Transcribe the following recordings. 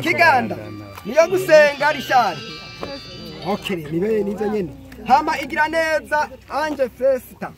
Kiganda niyo gusenga Richard. Okay, nibe nizo nyene. Hama igira neza Ange Festa.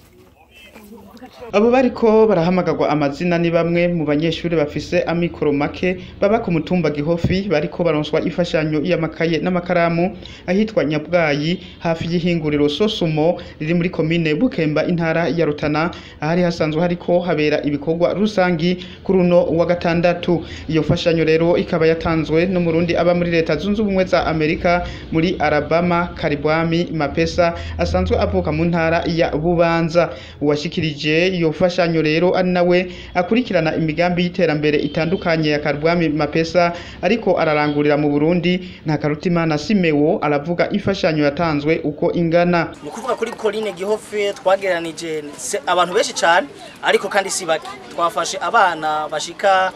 Abo bariko barahamagagwa amazina ni bamwe mu banyeshuri bafise amikoro make baba ku mutumba Gihofi, bariko baronswa ifashanyo y'amakaye n'amakaramu ahitwa Nyabwayi hafi y'ihinguriro Sosumo riri muri komine Bukemba, intara ya Rutana, ahari hasanzwe hariko habera ibikorwa rusangi kuri uno wa gatandatu. Iyo fashanyo rero ikaba yatanzwe n'Umurundi aba muri Leta Zunze Ubumwe za Amerika muri Alabama, Karibwami Mapesa, asanzwe avuka mu ntara ya Bubanza. Uwashikirije iyo fashanyo rero ari nawe akurikirana imigambi y'iterambere itandukanye ya Karibwami Mapesa ariko ararangurira mu Burundi, Ntakarutimana Simewo, aravuga ifashanyo yatanzwe uko ingana. Ni ukuvuga kuri Coline Gihofe twageranije abantu benshi cyane, ariko kandi si bake. Twafashe abana bashika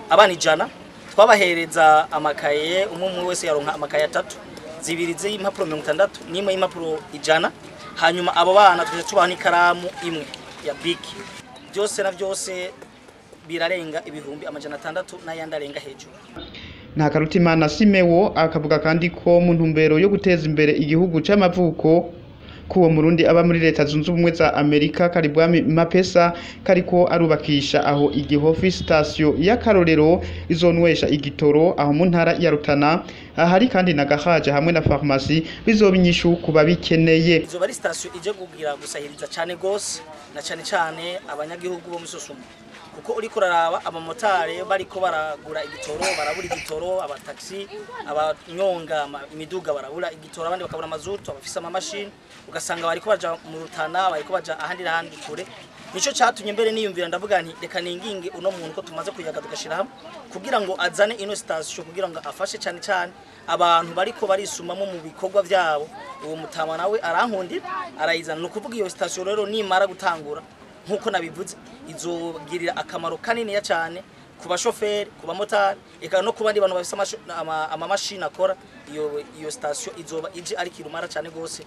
abana 100, twabahereza amakaye, umwe umwe wese yaronka amakaye atatu, zibiri z'impapuro 60 n'imwe y'impapuro 100. Hanyuma abo bana tuje tubaha n'ikaramu imwe ya biki. Byose na byose birarenga 600,000 n'ayandi arenga hejuru. Ntakarutimana Simewo akavuga kandi ko mu ntumbero yo guteza imbere igihugu c'amavuko kuwo Murundi aba muri Leta Zunze Ubumwe za Amerika Karibwami Mapesa kariko arubakisha aho Igihofi station y'akarorero izonwesha igitoro aho mu ntara ya Rutana, ahari kandi na gahaje hamwe na farumasi bizoba inyishu kuba bikeneye. Izoba ari station ije kugira gusahiriza cane gose na cane cane abanyagihugu bo mu Sosumo, kuko uriko uraraba abamotari bariko baragura igitoro barabura igitoro, abataxi, abanyonga imiduga barabura igitoro, abandi bakabura mazutu, abafise amamashini ugasanga bariko baja mu Rutana, bariko baja ahandi n'ahandi kure. Nico catumye mbere niyumvira ndavuga nti reka ninginge uno muntu ko tumaze kuyaga tugashira hamwe kugira ngo azane ino station, kugira ngo afashe cane cane abantu bariko barisumamo mu bikorwa vyabo. Uwo mutama nawe arankundira arayizana. Ni ukuvuga iyo station rero nimara gutangura nkuko nabivuze izogirira akamaro kanini ya cyane ku bashoferi, ku bamotari, eka no ku bandi bantu bafise amamashini akora. Iyo station izoba ije ari kirumara cyane gose,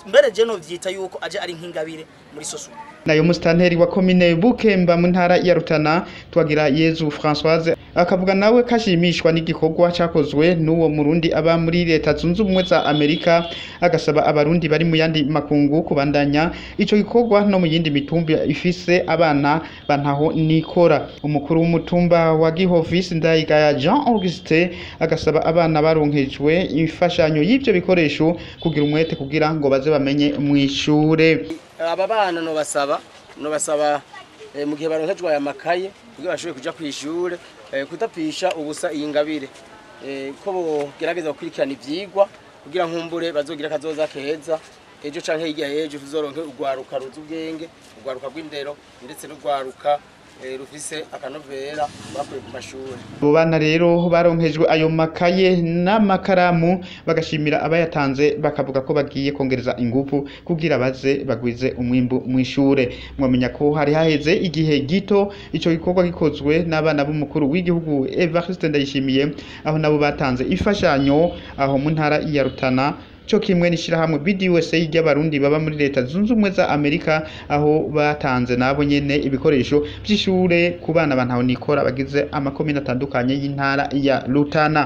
mbere je no vyita yuko aje ari nk'ingabire muri Sosumo. Nayo mustanteri wa komine Bukemba mu ntara ya Rutana, Twagira Yezu Françoise, akavuga nawe kashimishwa n'igikorwa cakozwe n'uwo Murundi aba muri Leta Zunze Ubumwe za Amerika, agasaba abarundi bari mu yandi makungu kubandanya ico gikorwa no mu yindi mitumba ifise abana bantaho nikora. Umukuru w'umutumba wa Gihofi Ndayigaya Jean Auguste agasaba abana baronkejwe imfashanyo y'ivyo bikoresho kugira umwete kugira ngo baze bamenye mwishure. Aba bana no basaba mu gihe baronkejwe aya makaye kugira bashobore kuja kwishure, kudapfisha ubusa iyi ngabire, ko bogerageza gukurikirana ivyigwa kugira nkumbure bazogira kazoza keza ejo canke hirya y'ejo, tuzoronke urwaruka ruzi ubwenge, urwaruka rw'indero ndetse n'urwaruka rufise akanovera bakuye ku mashuri. Abo bana rero baronkejwe ayo makaye n'amakaramu bagashimira abayatanze, bakavuga ko bagiye kongereza ingufu kugira baze bagwize umwimbu mwishure. Mwamenya ko hari haheze igihe gito ico gikorwa gikozwe n'abana b'umukuru w'igihugu Evariste Ndayishimiye, aho nabo batanze ifashanyo aho mu ntara ya Rutana, cyo kimwe n'ishirahamwe BDUSA ry'abarundi baba muri Leta Zunze Ubumwe za Amerika, aho batanze nabo nyene ibikoresho by'ishure ku bana bantaho nikora bagize amakomine atandukanye y'intara ya Rutana.